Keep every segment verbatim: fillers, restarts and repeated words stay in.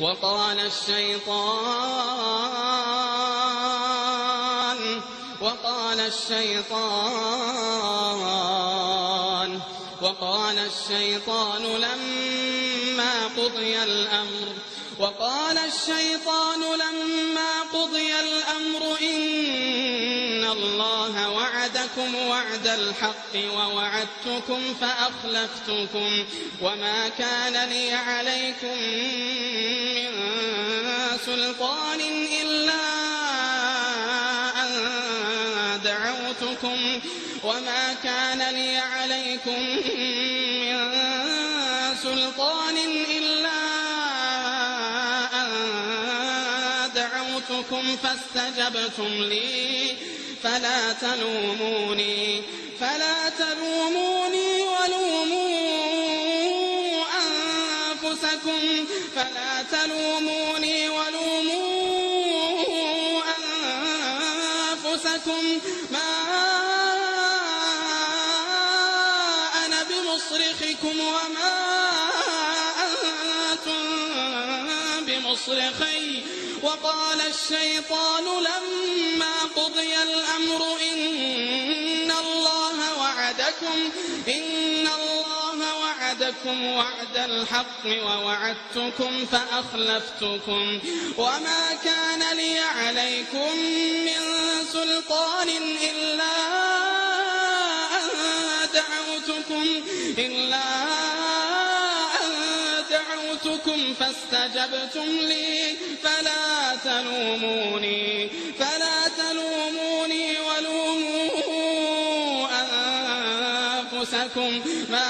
وقال الشيطان، وقال الشيطان، وقال الشيطان لما قضي الأمر، وقال الشيطان لما قضي الأمر إن الله وعدكم وعد الحق ووعدتكم فأخلفتكم وما كان لي عليكم من سلطان إلا أن دعوتكم، وما كان لي عليكم من سلطان إلا أن دعوتكم فاستجبتم لي فلا تلوموني، فلا تلوموني ولوموا أنفسكم، فلا تلوموني ولوموا أنفسكم، ما أنا بمصرخكم وما أنتم بمصرخي، وقال الشيطان لما قضي الأمر إن الله وعدكم، إن الله وعدكم وعد الحق ووعدتكم فأخلفتكم وما كان لي عليكم من سلطان إلا أن دعوتكم، إلا أن دعوتكم فاستجبتم لي فلا تلوموني، فلا تلوموني ولوموا أنفسكم، ما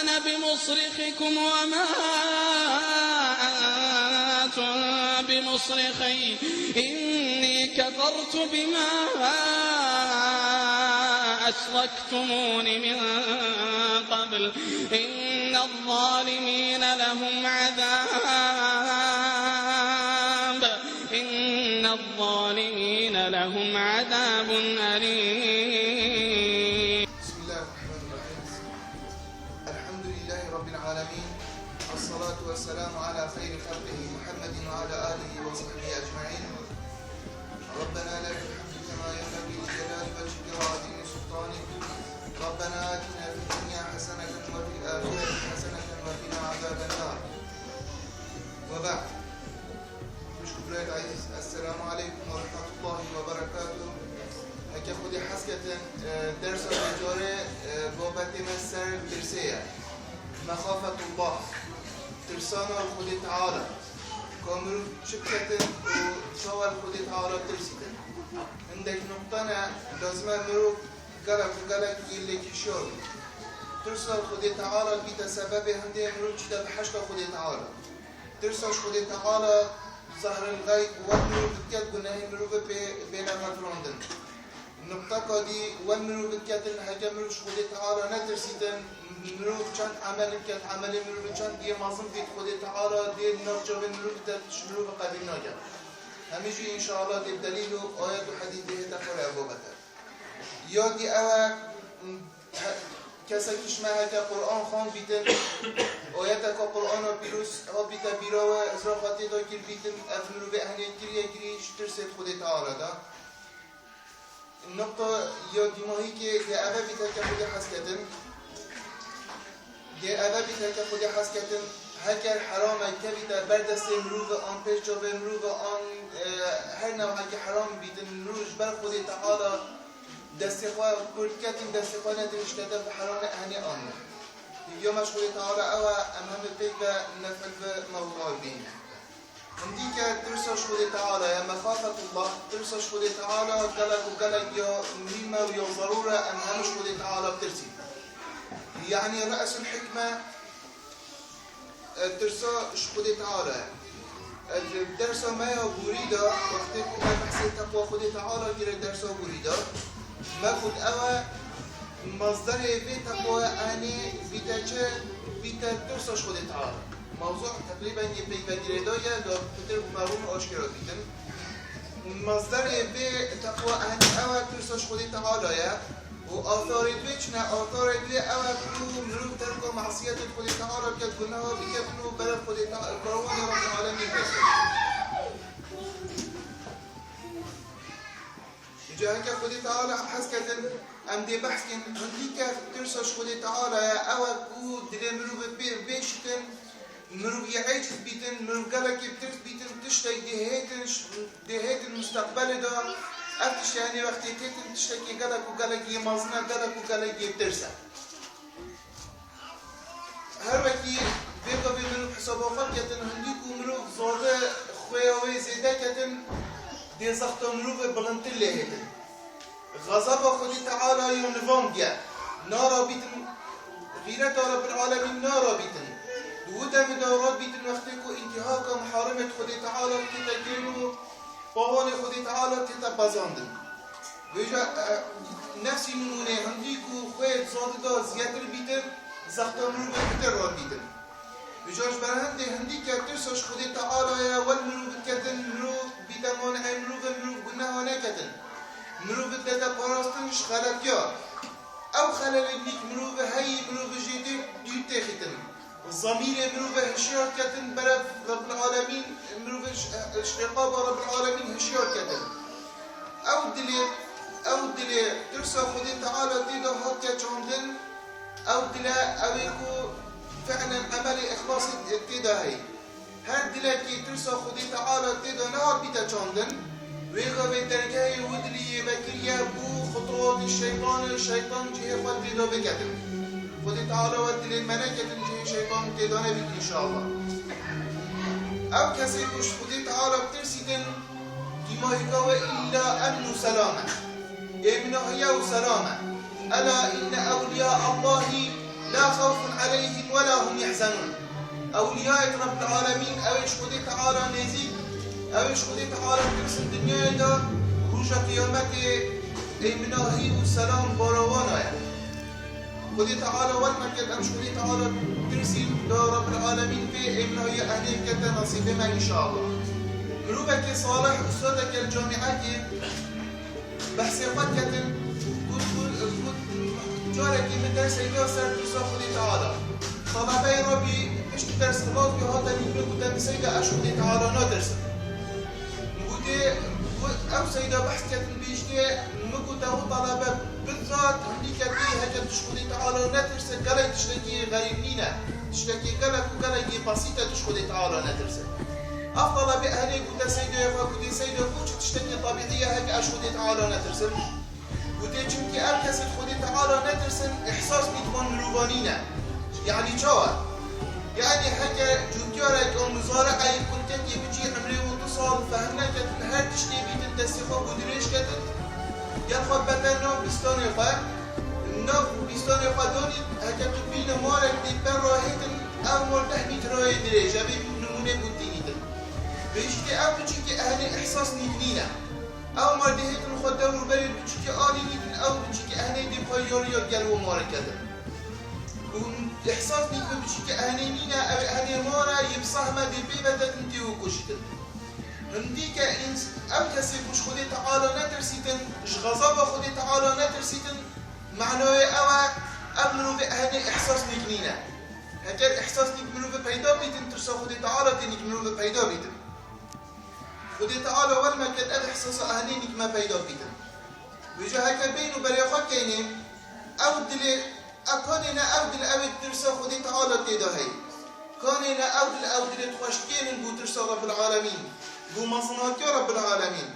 أنا بمصرخكم وما أنتم بمصرخي، إني كفرت بما أشركتمون من قبل، إن الظالمين لهم عذاب، إن الظالمين لهم عذاب أليم. بسم الله الرحمن الرحيم. الحمد لله رب العالمين. الصلاة والسلام على خير خلقه محمد وعلى آله وصحبه أجمعين. ربنا لك الحمد كما ينبغي لجلال وجهك وعظيم سلطانك. ربنا آتنا في الدنيا حسنة وفي الآخرة حسنة وقنا عذاب النار. وبعد. Xwişk û birayê ezîz, Esselamu Aleykum ve Rahmetullahi ve Berekatuh. Heke Xwedê hez ketin, e, dersa vê carê, e, babetê me ser tirsê ye. Mexafetullah. Tirsana li Xwedê Teala. Ka mirov çi biketin û çawa li Xwedê Teala tirsîtin. Hindek nuqta ne, lazim e mirov gelek û gelek yê lêkîşiyar bî. Tirsa li Xwedê Teala bîte sebebê hindê mirov çîte bihişta Xwedê Teala. Tirsa ji Xwedê Teala zehril xey, wek mirov diket gunehên mirovê pê bêne xetirandin. Nuqteka dî, wek mirov diketin, heke mirov ji Xwedê Teala netirsîtin, mirov çend emel biket, emelê mirovê çend yê mezin bît, Xwedê Teala dê nav çavên mirov bide, ji mirov qebîl nake. Hemî jî înşallah dê bi delîl û ayet û hedîsê hête xwe re ev babet e. Ya dî ew e, he-, kesek ji me heke Quran xwend bîtin, ayeteka Qurana pîroz hatbîte bîra we, hizra xwe tê de kir bîtin, ev mirovê ehnê kiriye kirî ji tirsê Xwedê Teala de. Nuqta ya dîmahîkê dê eve bît heke Xwedê hez ketin. Dê eve bît heke Xwedê hez ketin, heker heram e kevîte ber destê mirov an pêş çavê mirov an, e, her newhekî heram bîtin, mirov ji ber Xwedê Teala destê xwe kurt ketin, destê xwe nedin şikete bi heramê ehnê an. Hêviya me ji Xwedê Teala ew e, em hemî pêk ve nefil bi mewla bîn. Hindî ke tirsa ji Xwedê Teala ye, mexafetullah, tirsa ji Xwedê Teala gelek û gelek ya muhîm e û ya zerûr e, em hemû ji Xwedê Teala bitirsîn. Yanî re'sul hikme, e, tirsa ji Xwedê Teala ye. E, di dersa me ya borî de, wextê ku me behsê teqwa Xwedê Teala kire dersa borî de, me got ew e, Mazderê vê teqwaya enê bîte çi? Bîte tirsa ji Xwedê Teala. Mewzû teqrîben yê peyvekirê de ye, da pitir bi me rûn aşkera bîtin. Mazderê vê teqwa enê ew e, tirsa ji Xwedê Teala ye. Û atharê wê çi ne? Atharê wê ew e ku mirov terka masiyetê Xwedê Teala biket, guneha biket û berev Xwedê Ferwanê Rabbul Alemîn dest. Îca heke Xwedê Teala em hez ketin, em dê behs kin, hindî ke tirsa ji Xwedê Teala ye, ew e ku dilê mirovê pê bêşitin, mirov yê eciz bîtin, mirov gelekî bi tirs bîtin, tiştek dê hêtin, dê hêtin mustaqbelê de, ev tişt yanî wextê têtin tiştekî gelek û gelek yê mezin e, gelek û gelek yê tirs e. Her wekî vê gavê mirov hesaba xwe ketin, hindî ku mirov zade xwêya wê zêde ketin, dê zexta mirovê bilindtir lê hêtin. Xezaba Xwedê Teala ya nivam diye, nara bîtin, xîreta Rabbil Alemîn nara bîtin. Di wi demê de rat bîtin wextê ku întîhaka miharimê Xwedê Teala tête kirin û pawanê Xwedê Teala tête bezandin. Vêca, e, nefsî nimûnê hindî ku xwê zadi da ziyêtir bîtin, zexta mirovê pitir rat bîtin. Vêca ji ber hindê hindî ke tirsa ji Xwedê Teala ye, wel mirov biketin, mirov bîte maneyê mirovê, mirov guneha neketin. Mirov bidete parastin ji xeletiya. Ew xelalê nîk mirovê heyî, mirovê jê dê dûr têxîtin. Zamîrê mirovê hişyar ketin, berev Rebbil Alemîn, mirovê ji, ji îqaba Rebbil Alemîn hişyar ketin. Ew dilê, ew dilê tirsa Xwedê Teala tê de hatiye çandin, ew dile ew ê ku fi'len emelê îxlasê tê de heyî. Her dilekî tirsa Xwedê Teala tê de nehat bîte çandin, wê gavê dergehê wî dilî yê vekirî ye bo xutwatê şeytanê, şeytan cihê xwe tê de biketin. Xwedê Teala we dilê me neketin cihê şeytan tê de nebîtin înşallah. Ew kesê ku ji Xwedê Teala bitirsîtin, dîmahîka we îlla emn û selam e. Êminahiya û selam e. Ela inne ewliya Allahî la xewfun eleyhim we la hum yehzenûn. Ewliyayek Rabbil Alemîn, ew ê ji Xwedê Teala nêzîk, ew ê ji Xwedê Teala tirsin dinyayê de, roja qiyametê êminahî û selam bara wan e. Xwedê Teala wan meket, em ji Xwedê Teala tirsîn, da Rabbil Alemîn vê êminahiya ehnê bikete nasîbê me înşallah. Mirovekê salih, ustadeke li camîekê behsê xwe ketin, got, got, got, carekê min dersê da ser tirsa Xwedê Teala. Talebeyê rabî piştî ders xilas bî, hate nîvî min gote, min seyda ez ji Xwedê Teala natirsim. Min gotê, got, ew seyda behs ketin bêjtê, min gote, ew talebe bizat hindî ketê, heke tu ji Xwedê Teala netirse, gelek tiştekî xerîb nîne. Tiştekî gelek û gelekî besît e tu ji Xwedê Teala netirse. Ev talebê ehlê gote seydê xwe, gotê, seydo, ku çi tiştekî tebîî ye heke ez ji Xwedê Teala netirsim? Gotê, çimkî ev kesê ji Xwedê Teala netirsin, îhsas nît van mirova nîne. Yanî çawa? Yanî heke cûtyarek a muzareyê kultekê bicî emrê û du sal fehm neketin, her tiştê bîtin destê xwe ku dirêj ketin, gel xwe bete nav bîstanê xwe, nav bîstanê xwe danî, heke tu bîne marek dê per rahêtin, ew mar deh mîtrayê dirêj e, vê nimûnê ku tînîtin. Bêjî tê ew biçîkê ehlê îhsas nîk nîne. Ew mar dê hêtin xwe dewr û berê biçîkê alî nîtin, ew biçîkê ehnê dê xwe yoriya gel û marek ketin. Û îhsas nîk bi biçîkê ehnê nîne, ew ê ehnê mare yê bi sehme dê pê vetetin tê û kuşitin. Hindî ke ins-, ew kesê ku ji Xwedê Teala netirsîtin, ji xezaba Xwedê Teala netirsîtin, manayê ew e, ev mirovê ehnê îhsas nîk nîne. Heker îhsas nîk mirovê peyda bîtin, tirsa Xwedê Teala tê nîk mirovê peyda bîtin. Xwedê Teala wer meket ev îhsasa ehnê nîk me peyda bîtin. Vêca heke bên û berê xwe keynê, ew dilê, ev kanê ne ew dil ew ê tirsa Xwedê Teala tê de heye. Kanê ne ew dil ew dilê xweşkênin bû tirsa Rabbil Alemîn, bû mezinatiya Rabbil Alemîn.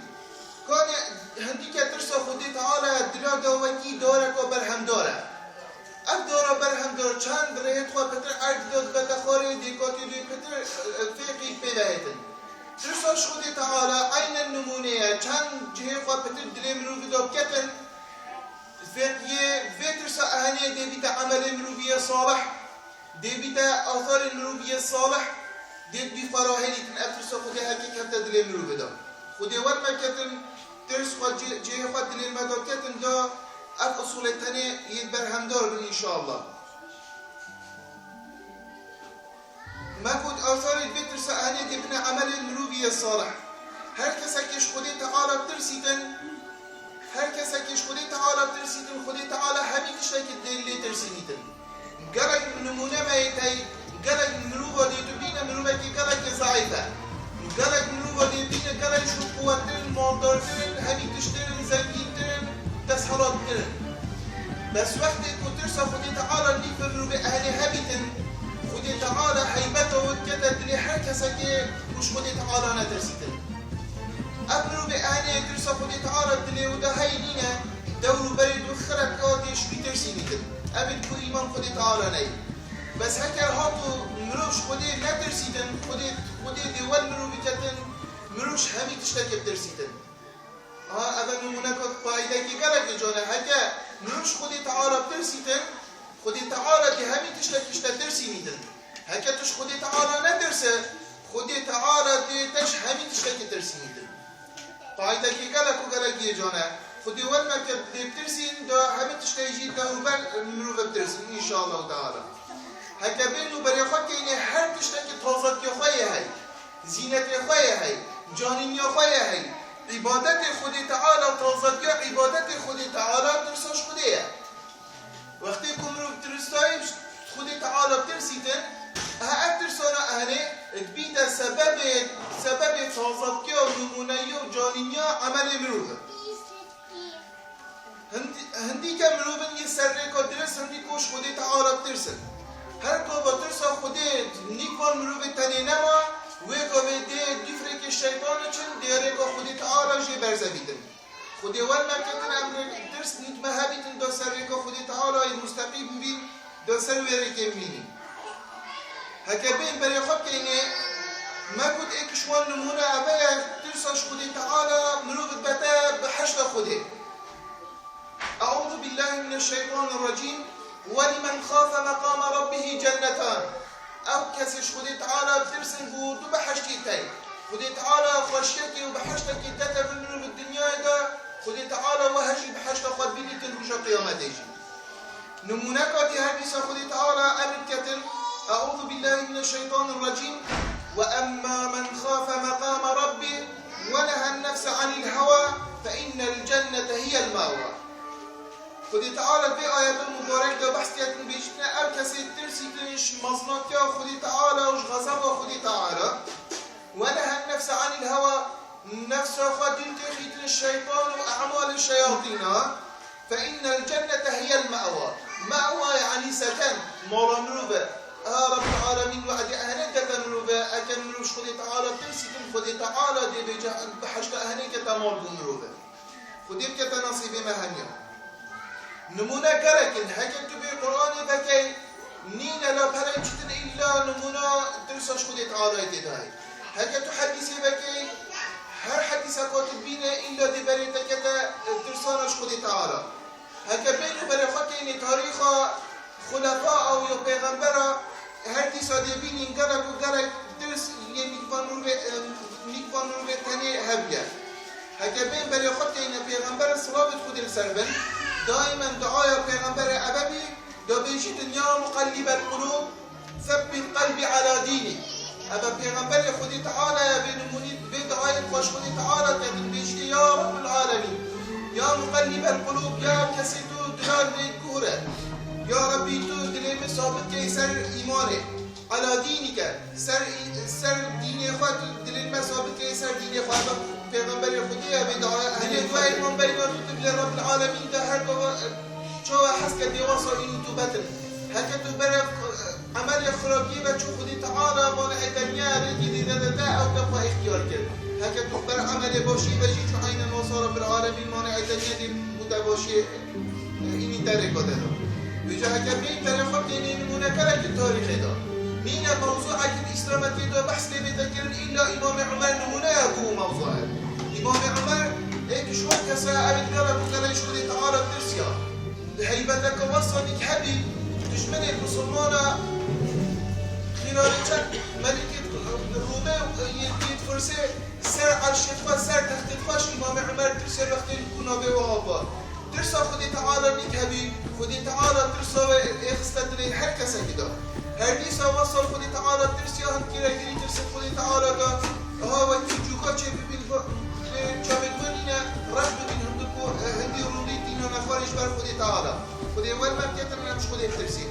Kanê hindîke tirsa Xwedê Teala dila de wekî dareka berhemdar e. Ev dara berhemdar çend rêhê xwe pitir erd de dibete xwarê, dê katî dê pitir, e, fêqî pê ve hêtin. Tirsa ji Xwedê Teala eynen nimûne ye, çend cihê xwe pitir dilê mirovî de biketin, fêqiyê vê tirsa ehnê dê bîte emelê mirovî yê salih, dê bîte asarê mirovî yê salih, dê bî xwe rahêlîtin, ev tirsa Xwedê heke kefte dilê mirovî de. Xwedê wer meketin, tirs xwe cê-, cihê xwe dilê me de ketin da, ev usulê tenê yê berhemdar bin înşallah. Me got, asarê vê tirsa ehnê dê bine emelê mirovî yê salih. Her kesekê ji Xwedê Teala tirsîtin, her kesekê ji Xwedê Teala tirsîtin, Xwedê Teala hemî tiştekî dê lê tirsînîtin. Gelek nimûne me yê tey, gelek mirova dê tu bîne, mirovekî Xwedê Teala netirsîtin. Ev mirovê ehnê tirsa Xwedê Teala dilê wî de heyî nîne, dewr û berê dû xireb ke dê ji wî tirsînîtin. Ev ê ku îman Xwedê Teala neyê. Bes heker hat û mirov ji Xwedê netirsîtin, Xwedê, Xwedê dê wel mirovî ketin, mirov ji hemî tiştekê bitirsîtin. Ha, ev e nimûneka faîdekî gelekî can e. Heke mirov ji Xwedê Teala bitirsîtin, Xwedê Teala dê hemî tiştekî ji te tirsînîtin. Heke tu ji Xwedê Teala netirse, Xwedê Teala dê te ji hemî tiştekî tirsînîtin. Faîdekî gelek û gelek yê can e. Xwedê wel meke dê bitirsîn, da hemî tiştê jî dewrber mirov bitirsîn, înşallah teala. Heke bên û berê xwe keynê her tiştekî tazetiya xwe yê hey, zînetê xwe yê hey, canîniya xwe yê hey. Îbadetê Xwedê Teala, tazetiya îbadetê Xwedê Teala tirsa ji Xwedê ye. Wextê ku mirov tirsayî ji Xwedê Teala tirsîtin, ha ev tirsana ehnê dibîte sebebê, sebebê tazetiya û nimûneyiya û canîniya emelê mirov e. Hindî-, hindîke mirovin yê ser rêka dirist hindî ku ji Xwedê Teala tirsin. Her gava tirsa Xwedê nîk van mirovê tenê nema, wê gavê dê dûfrêkê şeytan çin, dê rêka Xwedê Teala jê berzevîtin. Xwedê wel meketin em rê tirs nîk me hebîtin da ser rêka Xwedê Teala yê musteqîm bîn, da ser wê rêkê bimînin. Heke bên berê xwe keynê, me got êk ji wan nimûne eve ye, tirsa ji Xwedê Teala mirov dibete bi heşta Xwedê. Eûzu billahî mineşşeytanirrecîm. Welimen xafe meqame rabbihî cennetan. Ew kesê ji Xwedê Teala bitirsin ku du beheştî tey. Xwedê Teala xweşiyekê û beheştekê dete bi mirov di dinyayê de, Xwedê Teala we hejî beheşta xwe bînîtin roja qiyametê jî. Nimûneka dî her dîsa Xwedê Teala emir ketin, Eûzu billahî mineşşeytanirrecîm. Ve emmâ men xafe meqame rabbî ve nehen nefse anil hewa fe innel cennete hiyel mewa. Xwedê Teala vê ayeta mubarek de behs ketin, bêjitine ew kesê tirsîtin ji mezinatiya Xwedê Teala û ji xezeba Xwedê Teala. Ve nehen nefse anil hewa, nefsa xwe dûr têxîtin şeytan û emalê şeyatîna. Fe innel cennete hiyel me'wa. Me'wa yani seken, mala mirov e. Eha Rabbul Alemîn we'dê ehnê dete mirov e, eke mirov ji Xwedê Teala tirsîtin, Xwedê Teala dê bêje behişta ehnê kete mal bû mirov e. Xwedê bikete nasîbê me hemiya. Nimûne gelek in. Heke tu bê Qur'anê vekey, nîne la perên çitin îlla nimûna tirsa ji Xwedê Tealayê tê de heye. Heke tu hedîsê vekey, her hedîseka tu bîne îlla dê berê te kete tirsana ji Xwedê Teala. Heke bên û berê xwe keynê tarîxa Xulefa ew ya pêxembera, her dîsa dê bînîn gelek û gelek tirs yên nîkvan mirûvê, em, nîkvan mirûvê tenê hebûye. Heke bên berê xwe teyne pêxember silavêt Xwedê li ser bin, daîmen duaya pêxemberê eve bî, da bêjîtin, ya muqellibel qulûb, sebbit qelbî ala dînîk. Eve pêxemberê Xwedê Teala ye, vê nimûnî, vê duayê xweş Xwedê Teala ketin, bêjîtê, ya Rabbul Alemîn, ya muqellibel qulûb, ya kesê tu dilal lê guhre. Ya Rabbî, tu dilê min sabit key ser îmanê. Ala dînîke, ser, ser dînê xwe tu dilê me sabit key ser dînê xwe. Ev pêxemberê Xwedê ye, vê daye. Dilê we îman beyna tu tu dilê Rabbul Alemîn de her gava, çawa hez ke dê wasa î rutubet in. Heke tu ber ev, emelê xirabiyê ve çû Xwedê Teala manê edeniye rêkê dê de de te ew te xwe îxtiyar kir. Heke tu ber emelê başî ve jî çû eynen wasa Rabbul Alemîn manê edeniye dê bû te başî. Înî derê xwe de da. Vêca heke bê derê xwe tênê nimûnekelekî tarîxê da. Nîne mewzûekî di Îslametê de behs lê bête kirin, îlla Îmamê Umer nimûneya ku mewzû e. Îmamê Umer êk ji wan kesa ew ê gelek û gelek ji Xwedê Teala tirsiya. Li heybeteke wesa dîk hebî, dijminê misilmana xîrarê çek, melikê Rûmê û yê, yê Firsê ser erşê xwe, ser textê xwe ji Îmamê Umer tirsiya wextê ku navê we hava. Tirsa Xwedê Teala nîk hebî, Xwedê Teala tirsa we ê xiste dilê her kesekî de. Her dîsa wesal Xwedê Teala tirsiya hindkî re girî tirsê Xwedê Teala de. Aha wekî cûka çê bibîn, lê çavên we nîne, reş bibîn hindik û, e, hindî rûndî tîna nexwarê ji ber Xwedê Teala. Xwedê wer me ketin em ji Xwedê bitirsîn.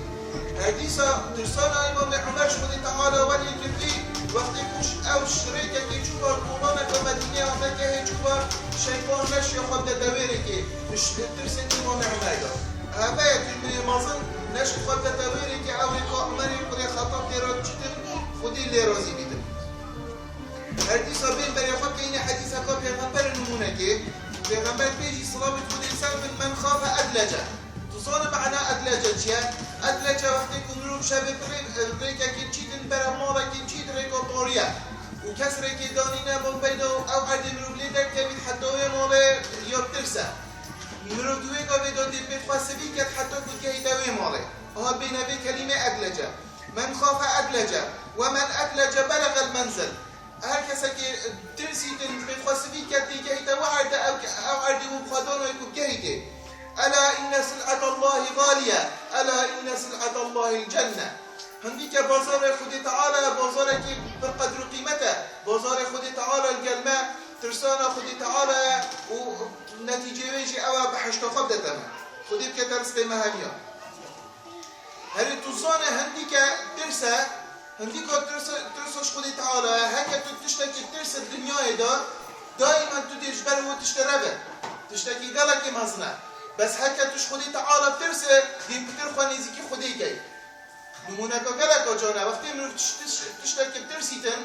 Her dîsa tirsana Îmamê Umer ji Xwedê Teala welê girdî, wextê ku ew ji rêkekê çû bar, kolaneke Medînê ya Mekehê çû bar, şeytan neşiya xwe bide dewêrekê, bi ş-, tirsên Îmamê Umer de. Eve ye tûjminê mezin, neşi xwe bide dewêrekê, ew rêka Umerê kurê Xetab tê re çitin, Xwedê lê razî bîtin. Her dîsa bên berê xwe keyne hedîseka Pêxemberê nimûnekê. Pêxember pê jî silavê Xwedê ser bin, "Men xafe edlece." Tu zane mena edlece çi ye? Edlece wextê ku mirov şevê bi rê-, rêkekê çîtin bere malekê çît rêka tarî ye. Û kes rêkê danîne bo beyda ew erdê mirov lê derkevît heta wê malê ya tirse. Mirov di wê gavê de dê pê xwe sivî ket heta ku gehîte wê malê. Aha bêne vê kelîmê edlece. "Men xafe edlece, we men edlece belegel menzil." Her kesekê tirsîtin, pê xwe sivî ket, tê gehîte we erde, ew, ew erdê û xwedan wê ku gehîtê. "Ela inne sil'etallahî galiye, ela inne sil'etallahîl cenne." Hindîke bazarê Xwedê Teala ye, bazarekî pir qedr û qîmet e. Bazarê Xwedê Teala li gel me, tirsana Xwedê Teala ye û netîcê wê jî ew e, behişta xwe bidete me. Xwedê bikete rizqê me hemiya. Herî tu zane hindîke tirs e, hindîka tirs, tirsa ji Xwedê Teala ye. Heke tu tiştekî tirs e dinyayê de, daîman tu dê ji ber wê tiştê re be. Tiştekî gelekî mezin e. Bes heke tu ji Xwedê Teala tirs e, dê pitir xwe nêzîkî Xwedê key. Nimûneka geleka can e. Wextê mirov tiş-, tiş-, tiştekî tirsîtin,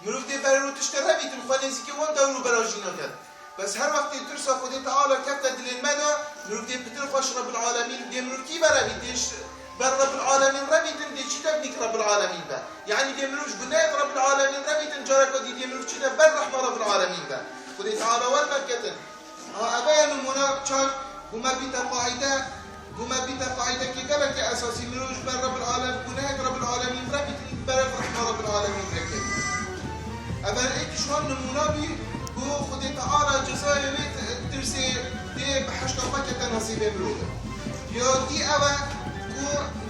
mirov dê ber wê tiştê re bîtin, xwe nêzîkî wan dewr û bera jî naket. Bes her wextê tirsa Xwedê Teala kefte dilên me de, mirov dê pitir xwe ji Rebbil Alemîn, dê mirov kî ve re bît, dê ji ber Rebbil Alemîn re bîtin, dê çi tevnîk Rebbil Alemîn be. Yanî dê mirov ji gunehê Rebbil Alemîn re bîtin, careka dî dê mirov çi de ber rehma Rebbil Alemîn be. Xwedê Teala wer neketin. Ha, eve ye nimûne çar, ku me bîte qaîde, ku me bîte qaîdekê gelekî esasî, mirov ji ber Rebbil Alem, gunehek Rebbil Alemîn re bîtin, ber rehma Rebbil Alemîn re ket. Eve êk ji wan nimûna bî, ku Xwedê Teala cezayê wê te-, tirsê dê behişta xwe kete nesîbê mirov. Ya dî ev e, ku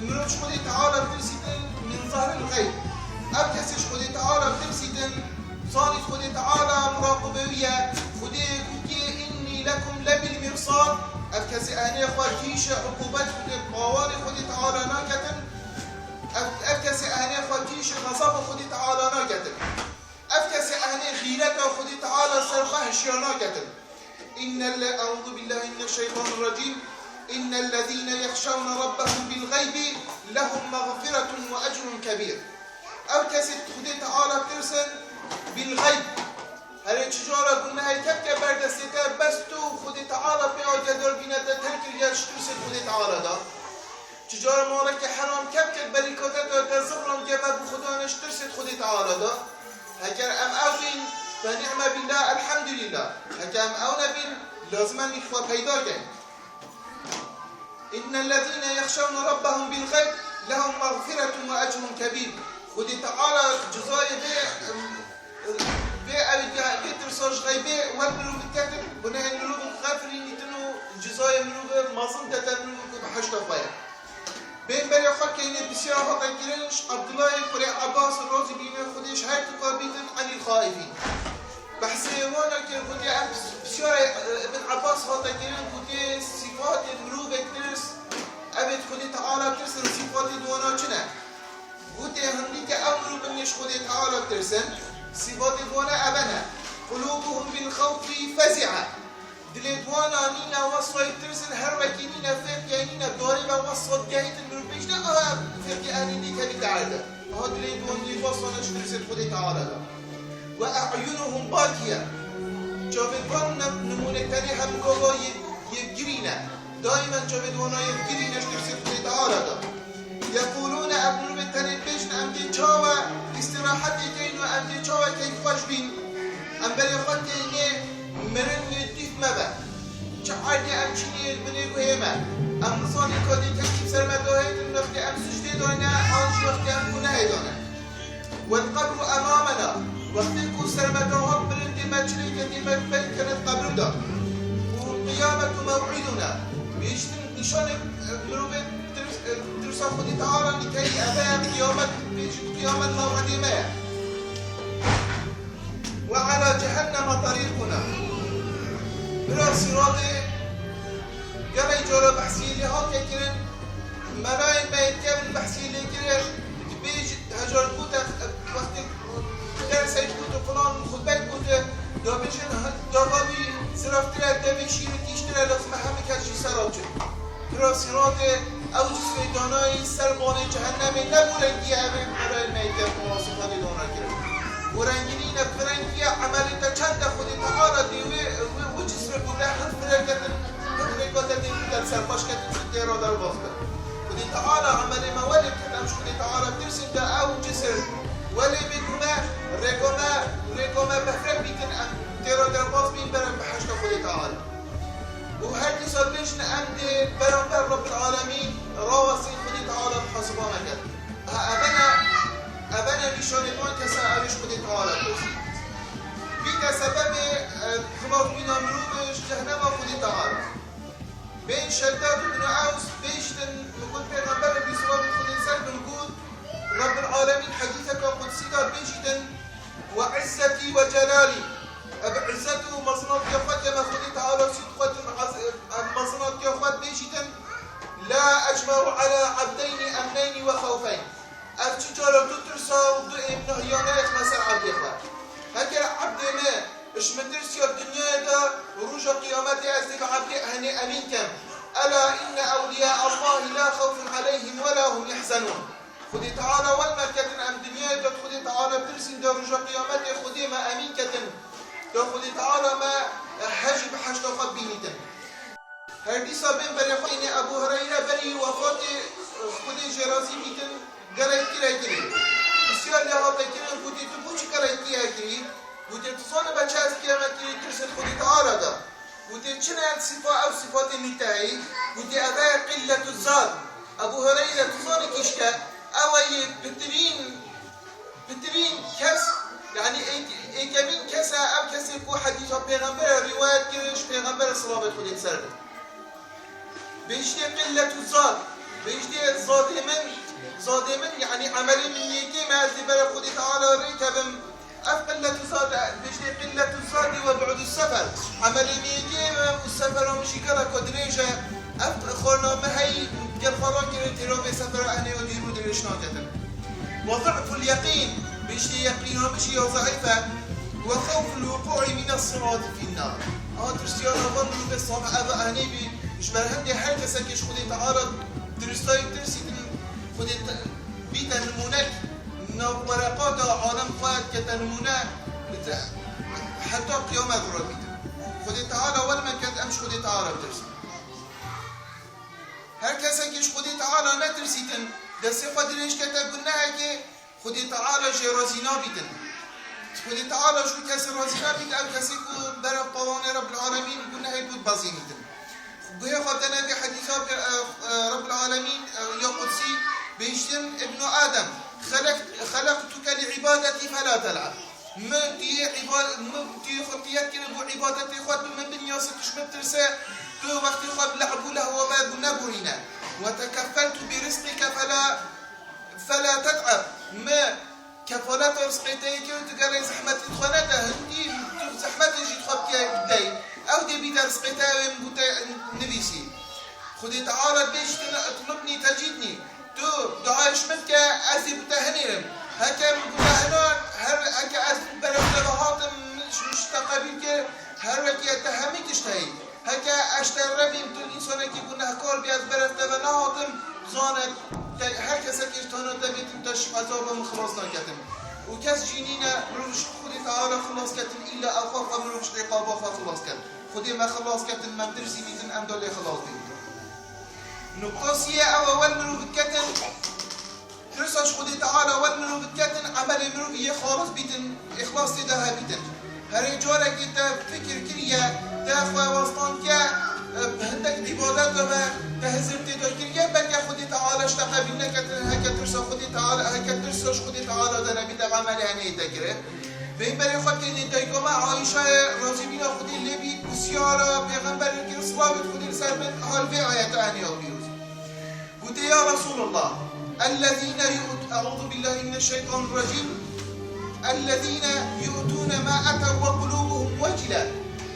mirov ji Xwedê Teala tirsîtin min zahril xeyb. Ev kesê ji Xwedê Teala tirsîtin, zanît Xwedê Teala muraqibê wî ye. Xwedê gotiye, "Innî lekum lebil mirsad." Ev kesê ehnê xwe kîşê uqûbet Xwedê, pawanê Xwedê Teala naketin. Ev, ev kesê ehnê xwe kîşê xezaba Xwedê Teala naketin. Ev kesê ehnê xîreta Xwedê Teala ser xwe hişya naketin. Innelle, euzu billahi mineşşeytanirracim. Innellezîne yexşewne rabbehum bil xeybi lehum mexfiretun ve ecrun kebîr. Ew kesê Xwedê Teala tirsin bil xeyb. Herê çi cara gunehê kevke ber destê te, bes tu Xwedê Teala pê agedar bîne, te terk kiriye ji tirsê Xwedê Teala de. Çi cara maleke heram kevke berî kate te, te zixran geve bi Xwedane ji tirsê Xwedê Teala de. Heker em ew bîn, fe ni'me billah, elhamdülillah. Heker em ew nebîn, lazim e em xwe peyda kein. Innellezîne yexşewne rabbehum bil xeyb lehum mexfiretun ve ecrun kebîr. Xwedê Teala cezayê vê, em, vê ew, vê tirsa ji xeybê wer mirov diketin, gunehên mirov xefirînîtin û cezayê mirov mezin dete mirov ku behişta xwe ye. Bên berê xwe keyne pisyara hate kirin ji Abdullahê kurê Abbas, rozî bîne Xwedê ji her du ka bîtin, enîl xaifîn. Behsê wana kir, gotiye, em pisyarê, e, Ibn Abbas hate kirin, gotiye, sîfatê mirovek tirs, evê Xwedê Teala tirsin, sîfatê di wana çi ne? Gotiye, hindî ke ew mirov bin ji Xwedê Teala tirsin, sîfatê di wana eve ne. Qulûbuhum bil xewfî fezi'a. Dilê di wana nîne wesayî tirsin, her wekî nîne fêr key nîne, darê ve wesat gehîtin mirov bêjne, aha fêr key enî dî kevîte erde. Aha dilê di wan nî wesane ji tirsê Xwedê Teala de. Ve e'yunuhum bakiye. Çavê van ne-, nimûnê tenê hemgava yê, yê girî ne. Daimen çavê di wana yê girî ne ji tirsê Xwedê Teala de. Yeqûlûne, ev mirovê tenê dibêjin, em dê çawa îstirahetê keyn û em dê çawa keyfxweş bîn. Em berê xwe tênê mirin yê dîf me be. Çi erdê em çînê li binê guhê me. Em nizanin ka dê kesî bi ser me dahêtin, wextê em sicdê dayne, an jî wextê em gunehê dane. Wel qebru emamena, wextê ku ser me dahat mirin dê me çi lê ke dê me pey kene qebrin de. Û qiyametu mew'iduna, bihiştin nîşanê, e, mirovê tirs-, e, tirsa Xwedê Teala nîkeyî eve ye, qiyamet, bihişt qiyamet mew'idê me ye. Ve ala cehenneme tarîquna. Bira Sîratê gelek cara behsî lê hate kirin, melayên me yê kevn behsî lê kirin, dibêjin hejar gote, wextê dersek gote, filan xutbek gote, dibêjin, dava wî ziraftire, devê şîrî tîştire, lazim e hemî kes ji ser re çin. Bira Sîratê ew cismê danayî ser banê cehennemê ne bo rengî ye, ev ê melayên me yê kevn û sifatê dana kirin. Bo rengî nîne, Paşketin ji têra derbas be. Xwedê Teala emelê me welê bikin, em ji Xwedê Teala bitirsîn de ew cisir welê bê ku me rêka me, rêka me befrek bîtin, em têra derbas bîn, ber em bihişta Xwedê Teala. Û her dîsa bêjin em dê beramber Rabbil Alemîn rawestîn, Xwedê Teala muhasiba me ket. Ha, evene, evene nîşanê wan kesa ew ê ji Xwedê Teala bêjin. Bîte sebebê, e, xilasbûna mirov ji cehnema Xwedê Teala. Bên Şeddad ibn Ews bêjtin, min got, Pêxemberê bî silavê Xwedê ser bin got, Rabbil Alemîn hedîseka qudsî da bêjîtin, "Ve izzetî ve celalî." Ev izzet û mezinatiya xwe ke me Xwedê Teala sî dixwetin, ez, ev mezinatiya xwe bêjîtin, "La ecme'u ala abdeynî emneynî ve xewfeyn." Ev çi cara du tirsa û du êmnehiyane yek me ser ebdê xwe. Heger ebdê me ji min tirsiya dinyayê de, roja qiyametê ez dê bi ebdê ehnê emîn kem. Ela inne ewliya Allahî la xewfun aleyhim ve la hum yehzenûn. Xwedê Teala wel me ketin em dinyayê de Xwedê Teala tirsîn de roja qiyametê Xwedê me emîn ketin. De Xwedê Teala me hejî bi heşta xwe bînîtin. Her dîsa bên berê xwe înê Ebû Hureyre berî wefatê, Xwedê jê razî bîtin, gelek kire kirî. Pisyar lê hate kirin, gotê, Tu bo çi gelek kire kirî? Gotê, Tu zanibe çi ez kire me kirî, tirsê Xwedê Teala de. Gotê, Çi ne sifa ew sifatê nitehî? Gotê, Ev e qilletu zad. Ebû Hureyre, tu zanî kîşke, ew e yê pitirîn Pitirîn kes, yanî ê-, êkemîn kes e, ew kesê ku hedîsa pêxemberê rîwayet kir, ji pêxemberê silavê Xwedê li ser be. Bihiştê qilletu zad, bihiştê zadê min, zadê min, yanî emelê min yê kêm e, ez dê bere Xwedê Teala rê kevim. Ev qilletu zad e, bihiştê qilletu zadi ve bu'du sefer. Emelê min yê kêm e û sefera min jî geleka dirêj e. Ev xwarina min heyî gel xwe rakirê têra vê sefera ehnê û dîr û dirêj naketin. Ve za'ful yeqîn, bihiştê yeqîna min jî ya zeîf e. Ve xewful wuqû'î mine sirati fin nar. Aha tirsiya nava mirovê salih ev ehnê bî, ji ber hindê her kesekê ji Xwedê Teala diristayî tirsîtin, Xwedê te-, bîte nimûnek, nav wereqa de alem xwe dikete nimûne, heta qiyamet re bîtin. Xwedê Teala wel me ket em ji Xwedê Teala bitirsin. Her kesekê ji Xwedê Teala netirsîtin, destê xwe dirêj kete gunehekê, Xwedê Teala jê razî nabîtin. Xwedê Teala ji wî kesê razî nabît, ew kesê ku berev tawanê Rebbil Alemîn gunehê ku dibezînîtin. Guhê xwe dene vê hedîsa pê, e, e, Rebbil Alemîn, e, ya qudsî, bihiştin, Ibnu Adem, xelek-, xelektuke li ibadetî fela tel'ab. Min tu yê îba-, min tu yê xwe tiyet kirin bo îbadetê xwe, tu min binyase, tu ji min tirse, tu wextê xwe bi lehb û lehwa me bû neborîne. Ve tekeffeltu bi rizqike fela, fela tet'eb. Me kefaleta rizqê te yê kir, tu gelek zehmetî xwe nede, hindî tu zehmetê jî xwe bike bidey. Ew dê bîde rizqê te, ew ê min bo te nivîsî. Xwedê Teala dibêjîtin, "Itlubnî tecîdnî." Tu duayê ji min bike, ez ê bi te hinêrim. Heke min bi te hinan, her, heke ez berev te ve hatim, min ji, min ji te qebîl kir, her wekî te hemî tişt heyî. Heke ez ji te re bîm, tu însanekî gunehkar bî, ez berev te ve nehatim, zane, te, her kesekî ji tana te bêtim, te ji ezaba min xilas naketim. Û kes jî nîne, mirov ji Xwedê Teala xilas ketin, îlla ew xwe, xwe mirov ji îqaba xwe xilas ket. Xwedê me xilas ketin, me tirsî bîtin, em de lê xilas bîtin. Nuqta siyê ew e, wel mirov diketin, tirsa ji Xwedê Teala, wel mirov diketin, emelê mirov yê xalis bîtin, îxlas tê de hebîtin. Herê carekê te fikir kiriye, te xwe westandiye, e, bi hindek îbadet de be, te hizir tê de kiriye, belke Xwedê Teala ji te qebîl neketin, heke tirsa Xwedê Teala, heke tirsa ji Xwedê Teala de nebî, te emelê henê te kirin. Pêxemberê xwe tênê dayika me Ayşeyê razîbîna Xwedê lê bî, pisyara Pêxemberê kir, silavêt Xwedê li ser bin, hal vê ayeta henê ya pîroz. Gotê, Ya Resulallah, ellezîne yu't-, Eûzu billahi mineşşeytanirracîm. Ellezîne yu'tûne ma etew ve qulûbuhum vecile.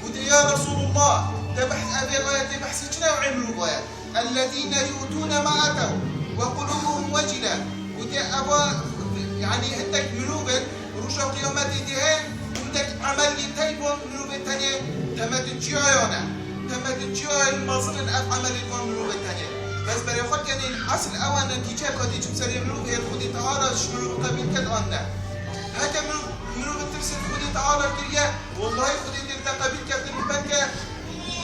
Gotê, Ya Resulallah, te behs, evê ayetê behsê çi new'ê mirov ye? Ellezîne yu'tûne ma etew ve qulûbuhum vecile. Gotê, eva, yanî hindek mirov in, roja qiyametê dê hên, hindek emelê tey van mirovê tenê teme di çiyayan e. Teme di çiyayên mezin in ev emelê van mirovê tenê. Bes berê xwe kenê, esil ew e netîceka dê çi bi serê mirovê hê Xwedê Teala ji mirov qebîl ket an ne. Heke mirov, mirov tirsê Xwedê Teala kiriye, wellahî Xwedê dê te qebîl ketin, belke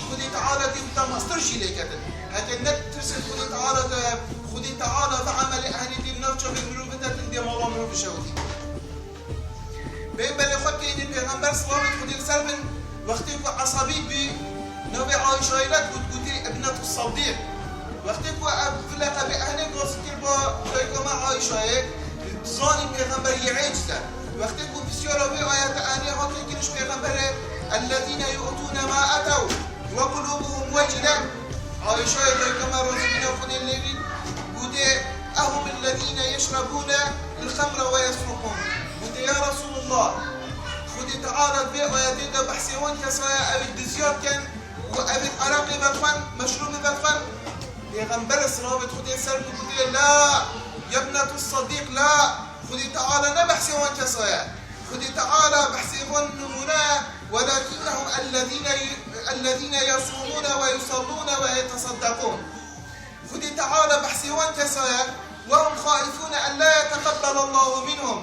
Xwedê Teala dê te mestir jî lê ketin. Heke ne tirsê Xwedê Teala de, Xwedê Teala ve emelê ehlê dê nav çavê mirovê de din dê mala mirov bişewitî. Peyxemberê xwe keyne pêxember silavê Xwedê li ser bin, wextê ku esabî bî, navê Ayşayê le got, gotê Ibnetu Sedîq. Wextê ku ev leqebê ehlê gazî kir ba dayika me Ayşayê, dizanî pêxember yê êciz e. Wextê ku pisyara vê ayete ehlê hatiye kiriş pêxemberê, "Ellezîne yu'tûne ma etew." "Ve qulûbuhum wecile." Ayşe dayika me razî bîne Xwedê lê bî, gotê, "Ehum ellezîne yeşrebûne el-xemre ve yesrukûn." Gotê, ya Resûlullah, Xwedê Teala vê ayetê de behsê wan kesa ye, ew ê diziyat ken û ew ê ereqê vedixwen, meşrûbê vedixwen. Pêxember silavê Xwedê ser bû gotê, "La, yebnetu Sedîq, la." Xwedê Teala ne behsê wan kesa ye. Xwedê Teala behsê wan nimûne ye. "Welakinnehum ellezîne, ellezîne yesûmûne ve yusellûne ve yeteseddeqûn." Xwedê Teala behsê wan kesa ye. "Ve hum xaifûne en la yeteqebbelallahu minhum."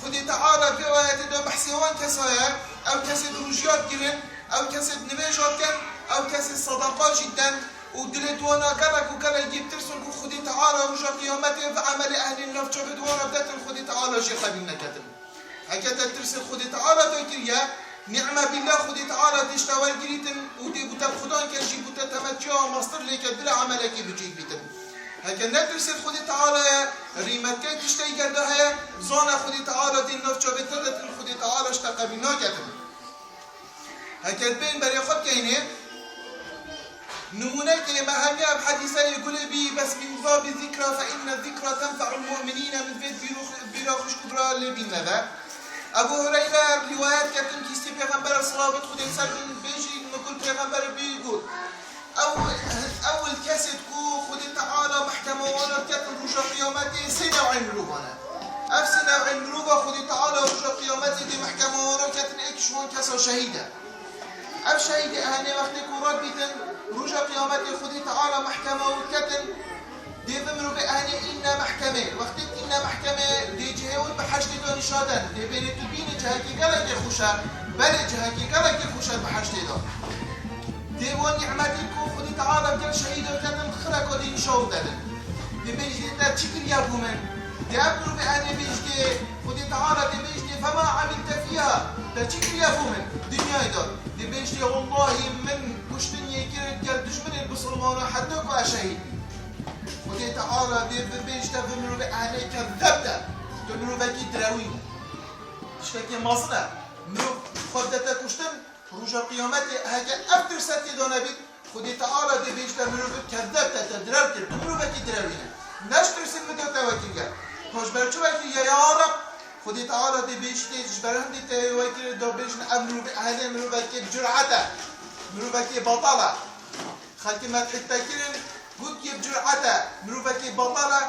Xwedê Teala vê ayetê de behsê wan kesa ye. Ew kesê di rojiyat girin, ew kesê di nivêjat ken, ew kesê sedeqa jî den û dilê di wana gelek û gelek yê bitirsin ku Xwedê Teala roja qiyametê ve emelê ehlên navçavê di wana bidetin, Xwedê Teala jê qebîl neketin. Heke te tirsê Xwedê Teala te kiriye, nîme bîlla Xwedê Teala dê ji te wergirîtin û dê bû te bi Xudan ke jî bû te temetçiya mastir lê ke dile emelekê bi cî bîtin. Heke ne tirsê Xwedê Teala ye, rîmetkey tiştey gerde heye, zane Xwedê Teala dê navçavê te detin, Xwedê Teala ji te qebîl naketin. Heke bên berê xwe keynê, nimûnekê me hemiya bi hedîseyê gulê bî, "Bes min babi zikra fe inne zikra tenfe'ul mu'minîne", min vê bîro-, bîra xwişk û bira lê bîn me ve. Ebu Hureyre rîwayet ketin, kîstî Pêxember silavêt Xwedê ser bin bêjî, min gul Pêxember bî got. Ew, ew kesê ku Xwedê Teala mehkema wana ketin roja qiyametê sê new'ê mirovan e. Ev sê new'ê mirova Xwedê Teala roja qiyametê dê mehkema wana ketin êk ji wan kesa şehîd e. Ev şehîdê ehnê wextê ku red bîtin, roja qiyametê Xwedê Teala mehkema wan ketin, dê bi mirovê ehnê îne mehkemê. Wextê îne mehkemê dê cihê wan bi heştê de nîşaden. Dê bêrê tu bînî cihekê gelekê xweş e. Belê cihekê gelekê xweş e bi heştê de. Dê wan nîmetî ku Xwedî Teala gel şehîda ketin xireka dê nîşa û dedin. Dê bêjî te çi kiriye bo min? Dê ev mirovê ehnê bêjî Xwedî Teala dê bêjî fema emîlte fîha? Te çi kiriye bo min? Dinyayê de. Dê bêjî wellahî min kuştin yê kir gel dijminê bisilmana heta ku ez şehîd bîm. Xwedî Teala dê bibêjî te bi mirovê ehnê kezzebte. Tu mirovekî direwîn e. Tiştekî mezin e. Mirov xwe bidete kuştin, roja qiyametê heke ev tirse tê de nebît, Xwedê Teala dê bêjite mirovê kezzebte, te direw kir, tu mirovekî direwîn e. Ne ji tirsê min de te wekiriye. To ji ber çi wekiriye ya Reb? Xwedê Teala dê bêjitê ji ber hindê te wekirê da bêjin ev mirovê ehlê mirovekê bi curet e. Mirovekê betal e. Xelkê medhê te kirin, got yê bi curet e, mirovekê betal e,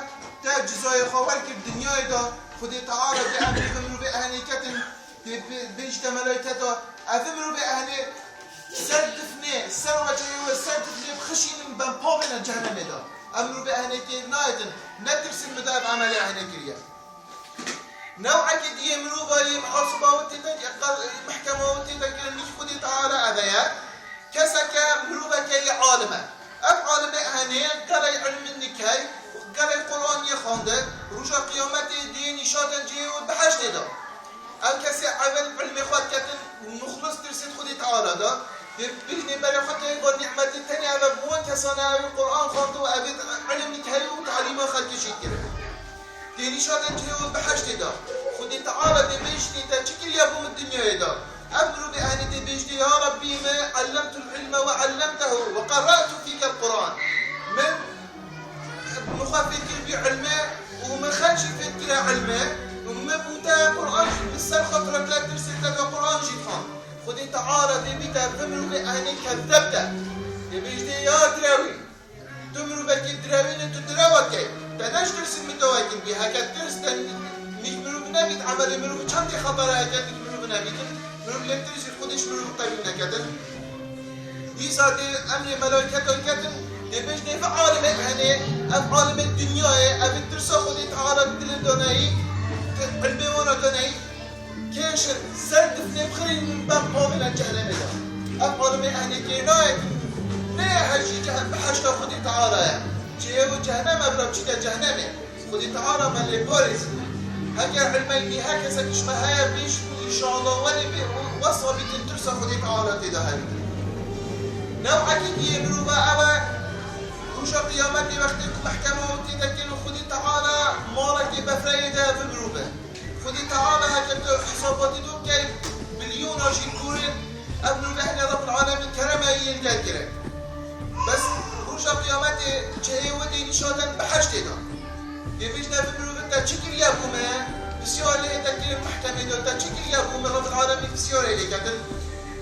te cizayê xwe wergir dinyayê de, Xwedê Teala dê emrê bi mirovê ehnê ketin, dê bê-, bêjite melayketa, ev mirovê ehnê ser difnê, ser weceyê we, ser difnê bixişînin ben pavêne cehnemê de. Ev mirovê ehnê kê nayetin, ne tirsên min de ev emelê ehnê kiriye. New'ekî diyê mirova yê mihasiba wê tê de, mehkema wê tê de kirin, nîk Xwedê Teala ev e ye. Keseke miroveke yê alim e. Ev alime ehnê gelek ilmin dikey, gelek Qur'an yê xwende, roja qiyametê dê nîşa den cihê wê biheştê de. Ev kesê evel ilmê xwe diketin, muxlis tirsêt Xwedê Teala de. Dê bêjnê berê xwe tê got nîmetî tenê ev e, bi wan kesane ew Qur'an xwend û ev ê ilim dikey û talîma xelkê jî dikirin. Dê nîşa den cihê wê biheştê de. Xwedê Teala dê bêjitê te çi kiriye bo min dinyayê de. Ev mirovê ehnê dê bêjitê, ya Rebbî min, ellemtul ilme ve ellemtehu ve qerra'tu fîkel Qur'an. Min, min xwe fêr kir bî ilme û min xelk jî fêr kire ilme û min bo te Qur'an jî, min ser xwe tirekle tirsê te de Qur'an jî dixwend. Xwedê Teala dê bîte bi mirovê ehnê kezzebte. Dê bêjitê, ya direwî. Tu mirovekî direwîn î, tu direwekê. Te ne ji tirsî min de wekî bî. Heke tirs te nîk mirov nebît, emelê mirov çendê xeter e heke nîk mirov nebîtin. Mirov lê tirsî Xwedê ji mirov qebîl neketin. Dîsa dê emrê melaîketan ketin, dê bêjnê vê alimê ehnê, ev alimê dinyayê, ev ê tirsa Xwedê Teala dilê daneyî, ilmê wana daneyî. Kêşin ser difnê bixirînin ben pavêne cehnemê de. Ev alimê ehnê kê nayê Lê hejî ceh-, behişta Xwedê Teala ye. Cihê wî cehennem e, bila biçîte cehennemê. Xwedê Teala me lê parêzî. Heger ilmeyî her kesek ji me heye bêjî ku înşallah welê bê û wesa bîtin tirsa Xwedê Teala tê de hebîtin. New'ekî diyê mirova ew e, roja qiyametê wextê ku mehkema wî tê de kirin û Xwedê Teala malekê befreyê de vê mirove. Xwedê Teala heke tu hesaba dî dû key milyona jî kûrin, ev mirove hene Rabbul Alemîn kerema yê li gel kire. Bes roja qiyametê cihê wî dê nîşaden behiştê de. Dê bêjne vê mirove te çi kiriye bo me? Pisyar lê te kirin mehkemê de, te çi kiriye bo me? Rabbul Alemîn pisyarê lê ketin.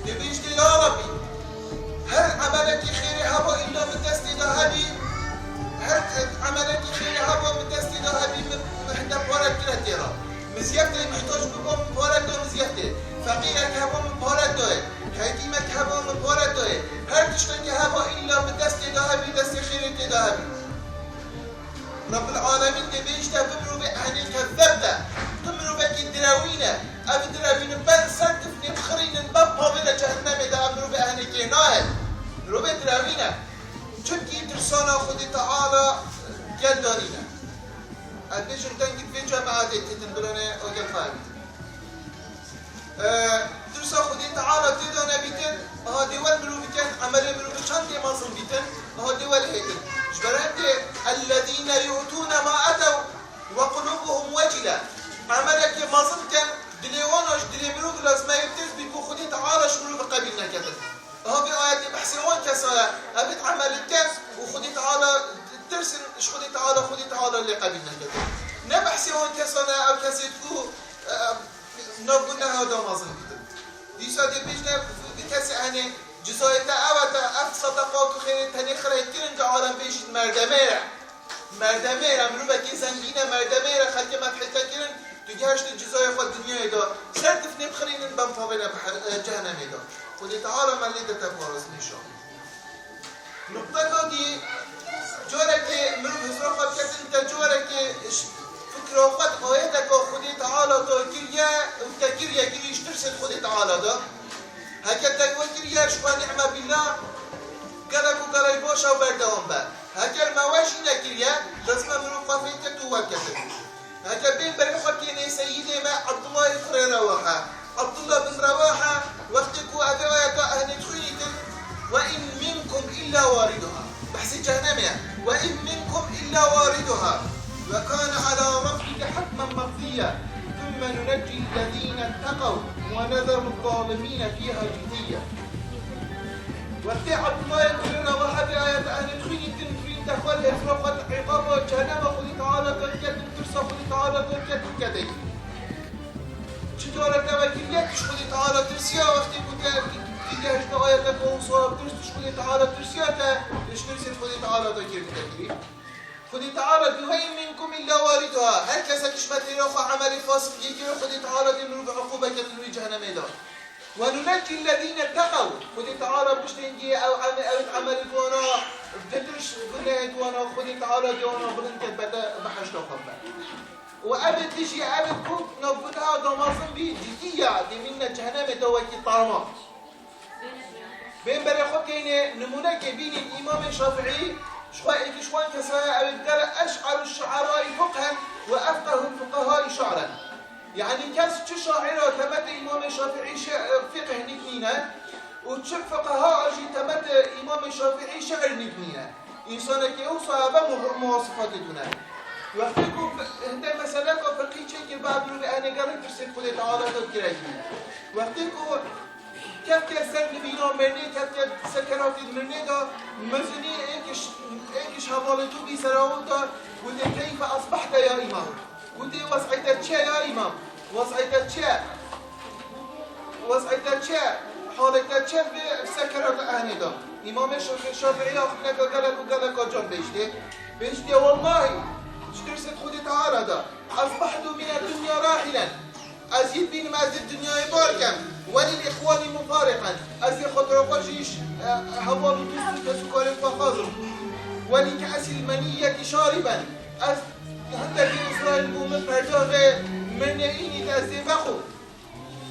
Dê bêjne ya Rabbî, her emelekî xêrê heba îlla min destê de hebî, her emelekî xêrê heba min destê de hebî, min, min hinde pare kire tê re. Min ziyef tê, mihtac bû, min pare da, min ziyef tê. Feqîrek heba, min pare dayê. Ketîmek heba, min pare dayê. Her tiştekî heba îlla min destê de hebî, destê xêrê tê de hebî. Rabbil Alemîn dê bêjte vê mirovê ehnê kezzeb de. Tu mirovekî direwîn e. Ev direwînin ben ser tifnê bixirînin ben pavêne cehennemê de ev mirovê ehnê kê nayê. Mirovê direwîn e. Çimkî tirsana Xwedê Teala gel danîne. Ez bêjim dengê vê cemaetê têtin birane, o gel fayê bîtin. Ee, tirsa Xwedê Teala tê de nebîtin, aha dê wel mirov bikin, emelê mirov çend tê mezin bîtin, aha dê wel hêtin. Ji ber hindê, "Ellezîne yu'tûne ma etew ve qulûbuhum wecile." Emelekê mezin bikin, dilê wan a ji dilê mirov lazim e tirs bî ku Xwedê Teala ji mirov qebîl neketin. Aha vê ayetê behsê wan kesa ye, evit emel dikin û Xwedê Teala tirsin, ji Xwedê Teala, Xwedê Teala lê qebîl neketin. Ne behsê wan kesan e, ev kesê ku, e, Nav guneha da mezin bîtin. Dîsa dê bêjne, vê kesê, hani, cizayê te ew e, te ev sedeqa ku xêrê tenê xirê kirin, ca alem bêjît merdemê re. Merdemê re, mirovekî zengîn e, merdemê re xelkê me fihîte kirin, tu gihiştin cizayê xwe dinyayê de. Ser tifnê bixirînin, ben pavêne bihe-, e, cehennemê de. Xwedê Teala me lê de te parastin înşallah. Nuqteka dî, carekê mirov hizra xwe diketin, te carekê ji fikra xwe di ayeteka Xwedê Teala de kiriye û te kiriye girî ji tirsê Xwedê Teala de. Heke te we kiriye ji xwe nîme bîla, gelek û gelek baş e û berdewam be. Heke me we jî nekiriye, lazim e mirov xwe fêr ket û we ketin. Heke bên berê xwe kênê seyîdê me Abdullahê kurê Rewahe. Abdullah bin Rewahe, wextê ku ev ayeta ehnê dixwînîtin, "Ve in minkum illa wariduha." Behsê cehennemê ye. "Ve in minkum illa wariduha. Ve kana ala rabbike hatmen maqdiyya. Thumme nunecci llezine tteqew ve nezeru zzalimine fiha citiyya." Wextê Abdullahê kurê Rewahe vê ayeta ehnê dixwînîtin, dixwînte xwe li hêzra xwe, îqaba cehennema Xwedê Teala derketin, tirsa Xwedê Teala derketin, kedekî. Çi cara te vekiriye, tu ji Xwedê Teala tirsiya, wextê ku te kiriye ji te ayeteke wisa tirs, tu ji Xwedê Teala tirsiya, te ji tirsê Xwedê Teala vekir bide kirî. Xwedê Teala dî, "Ve in minkum illa wariduha." Her kesek ji me têra xwe emelê fasik yê kir, Xwedê Teala dê mirov iqûbe ketin wî cehennemê de. "Ve nuneccî llezîne tteqew." Xwedê Teala piştên dî ew eme-, ew emelê wana, ditir ji gunehê wana, Xwedê Teala dê wana bilind ket bete behişta xwe be. Û ev dijî ev ku nav guneha damazin bî, cidî ya, dê mîne cehennemê de wekî tama. Bên berê xwe kênê nimûnekê bînîn Îmamê Şafîî, ji xwe êkî ji wan kesa ye, ew ê digere eş'eru şu'erayî fiqhen ve efqehul fuqehayî şa'ren. Yanî kes çi şaîra temetê Îmamê Şafîî şi-, fiqh nîk nîne û çi fuqeha jî temetê Îmamê Şafîî şi'ir nîk nîne. Însanekî wisa hebe mu-, muwasifatê tune. Wextê ku fi-, hindek meseleka fiqhî çêkir, ba mirovê enê gelek tirsê Xwedê Teala de kireyî. Wextê ku kevke ser nivîna mirinê, kevke sekeratê mirinê de, mezinî êk ji, êk ji hevalê tu bî sera wan de, gote, "Keyfe asbehte ya îmam?" Gote, "Wez'ê te çi ye ya îmam? Wez'ê te çi ye? Wez'ê te çi ye? Halê te çi ye vê sekerata ehnê de?" Îmamê Şafî-, Şafîî axirneke gelek û gelek a can bêjtê. Bêjtê, "Wellahî, ji tirsê Xwedê Teala de, asbehtu mine dunya rahilen." Ez yê bînim, ez ê dinyayê bar kem. Welî li îxwanî mufariqen. Ez ê xwe dira xwe jî ji, e, heval û dost û kesûkarên xwe xazim. Welî ke'sil meniyyetî şariben. Ez hindekî Îsraîl bû min perdaxê mirinê înî de ez ê vexwim.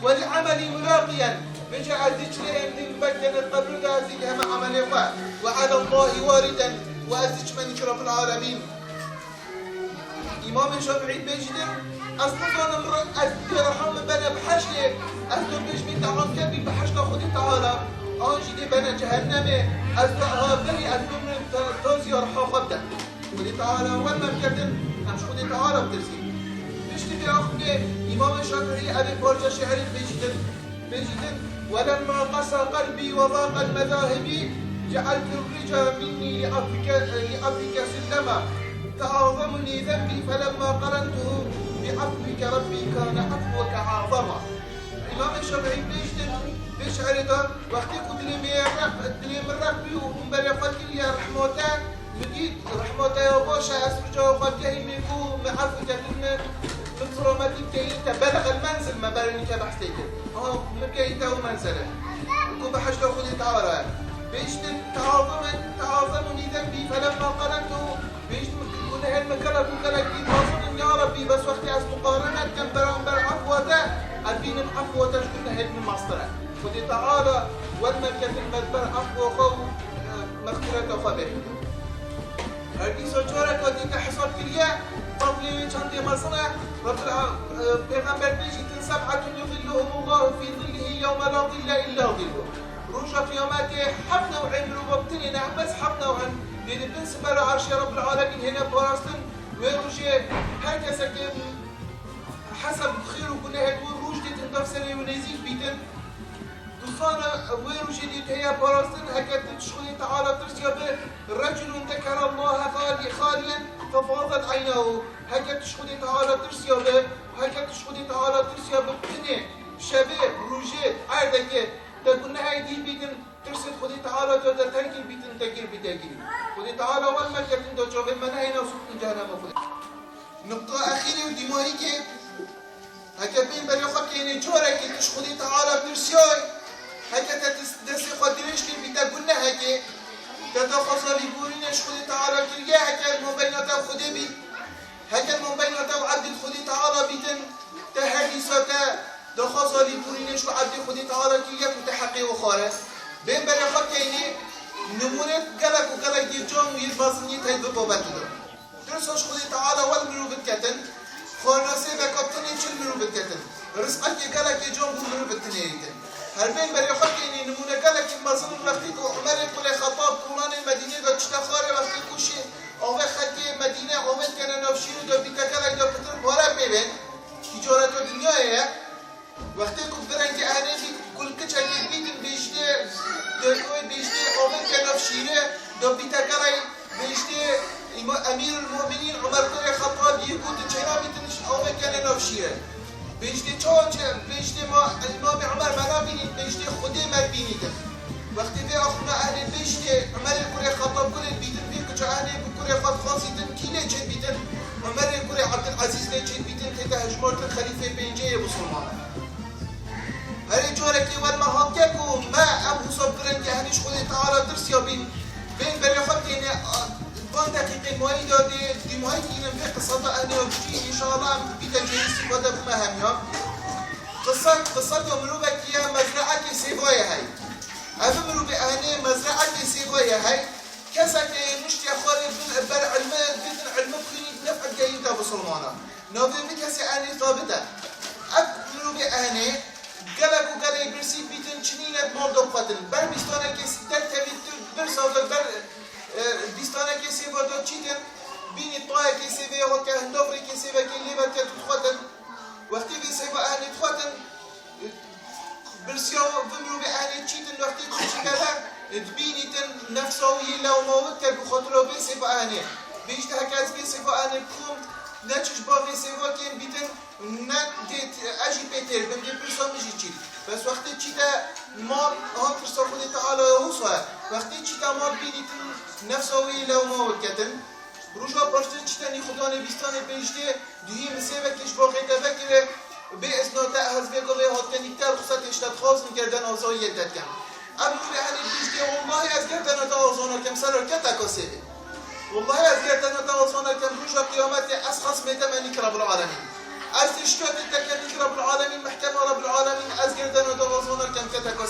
Welî emelî mulaqiyen. Bêje ez dî çi lê em dî bibekene qebru de ez dî heme emelê xwe. Ve alallahî wariden ve ez dî çime nîkî Rabbil Alemîn. Îmamê Şafîî bêjî din, ez nizanim re-, ez dê reha min bene biheştê, ez dor bêj min te an kevî biheşta Xwedê Teala, an jî dê bene cehennemê, ez dê aha berî ez bimrim te, te ziya reha xwe bide. Xwedê Teala wer me ketin, em ji Xwedê Teala bitirsîn. Piştî vê axivê Îmamê Şafîî evê parça şiirê bêjî din, bêjî din, ولما قسا قلبي وضاقت مذاهبي جعلت الرجا مني لعفوك، لعفوك سلما، تعاظمني ذنبي فلما قرنته بعفوك ربي كان عفوك أعظما. Îmamê Şafîî bêjî din, vê şiirê de, wextê ku dilê me req, dilê min req bî û hûn berê xwe kiriye rehmate, Min dît rehma te ya baş e, ez rica xwe dihîmê ku me efû ketin, me, min selametî bikeyî te, belix el menzil me berenî ke behsê kir. Aha, min bikeyî te û menzile. Ku behişta Xwedê Teala ye. Bêjtin, teazim, teazim û nîdem bî, felemma qerentu, bêjtin, gunehên me gelek û gelek dî mezin in, ya Rebbî, bes wextê ez muqarene dikim beramber efwa te, ez bînim efwa te ji gunehên min mestir e. Xwedê Teala wer me ketin me ber efwa xwe û, e, mexfireta xwe bêjtin. Her dîsa careka dî te hesab kiriye, fadlê wê çendê mezin e. Rabbil a-, e, Pêxember bêjîtin, "Seb'etun yuzilluhumullahu fî zillihi yewme la zille illa zilluh." Roja Qiyametê heft new'ê mirova bi tinê ne, bes heft new'in dê di bin sibera erşê Rabbil Alemîn hêne parastin. Wê rojê her kesekê hesab xêr û gunehê wî roj dê tin bev serê wî nêzîk bîtin. Dixana wê rojê dê heye parastin, heke tu ji Xwedê Teala tirsiya bi, "Reculun zekerallahe xali-, xaliyen fefazet eynahu." Heke tu ji Xwedê Teala tirsiya bi, heke tu ji Xwedê Teala tirsiya bi, tinê, şevê, rojê, erdekê, te gunehê dî bîtin, tirsê Xwedê Teala te de terkî bîtin, te kir bî te girî. Xwedê Teala wer me ketin de çavê me nehêna sûtin cehenema Xwedê. Nukta exîrê û dîmahîkê, heke bên berê xwe kênê carekê tu ji Xwedê Teala pirsiyay, heke te dis-, destê xwe dirêj kir bî te gunehekê, te daxwaza lîborînê ji Xwedê Teala kiriye, heke mabeyna te û Xwedê bî, heke mabeyna te û ebdê Xwedê Teala bîtin, te her dîsa te daxwaza lîborînê ji ebdê Xwedê Teala kiriye ku te heqê wî xware. Bên berê xwe kênê nimûnê gelek û gelek yê can û yê mezin yê tey bi babetê de. Tirsa ji Xwedê Teala wer mirov diketin, xwarina sêveka tinê çil mirov diketin. Rizqekê gelekê can bû mirov tinê dîtin. Her bên berê xwe kênê nimûne gelekî mezin in wextê ku Umerê Kurê Xetab kolanên Medînê de çite xwarê wextê ku şê avê xelkê Medîne avê dikene nav şîrê de bîte gelek de pitir pare pê bên. Tîcareta dinyayê ye. Wextê ku bi rengê ehnê bît, kul kiçekê bîtin bêjtê, dökûyê bêjtê, avê ke nav şîrê, do bîte kerey bêjtê, îma-, Emîrul Mu'minîn Umer kurê Xettab yê ku tu çêna bîtin, avê kene nav şîrê. Bêjtê çawa çi, bêjtê ma, Îmamê Umer me nabînît, bêjtê Xwedê me bînîtin. Wextê vê axuna ehlê bêjtê Umerê kurê Xettab gulên bîtin, vê kiça ehlê bi kurê xwe dixwazîtin, kî lê çêt bîtin? Umerê kurê Ebdulezîz lê çêt bîtin, tête hejmartin xelîfê pêncê yê bisilmanan. Herê carekê wer me hatiye ku me ev wisa bi rengê ehlê ji Xwedê Teala tirsiya bîn, bên berê xwe têne, a, van deqîqê mayî de dê dîmahî kînin vê qiseta ehlê ya bicî, înşallah em bîte cêrî sîfa de bûme hemiya. Qisa, qiseta mirovekî ye, mezreekê sêvayê hey. Ev mirovê ehnê mezreekê sêvayê hey. Keseke nuştiye xwarê bin ber ilmi, bidin ilmi bixwînî, nef'e geyî de bisilmana. Navê vî kesê ehnê sabit e. Ev mirovê ehnê gelek û gelek birsî bîtin çinîne mal de bixwetin. Ber bîstanekê derkevî tu bir save ber, e, bîstanekê sêva de çîtin, bînî tayekê sêvê ya ke hindavrêkê sêvekê lê veke tu dixwetin. Wextê vê sêva ehnê dixwetin, Birsiya vê mirovê ehlê çîtin wextê ku çi keve, dibînîtin nefsa wî yê lewma wî te bi xotira vê sêva ehnê. Bêjte heke ez vê sêva ehnê bixwim, ne çi ji ba vê sêva kêm bîtin, ne dê ez jî pê têr bim, dê pirsa min jî çît. Bes wextê çîte mal, aha tirsa Xwedê Teala ya wisa ye. Wextê çîte mal bînîtin nefsa wî yê lewma wî ketin. Roja paştir çîte nîxudanê bîstanê pêncdê, duhî min sêvekê ji baxê te vekirê, bê izna te ez vê gavê hatike nîkte ruxset hêşte dixwazim gerdena zayî yê te dikem. Ev mirovê henê pêncdê, wellahî ez gerdena te aza nakem sera keteka sêvê. Wellahî ez gerdena te aza nakem, roja qiyametê ez xesmê te me nîk Rebbil Alemîn. Ez dê şikayetê te kem nîk Rebbil Alemîn, mehkema Rebbil Alemîn, ez gerdena te aza nakem keteka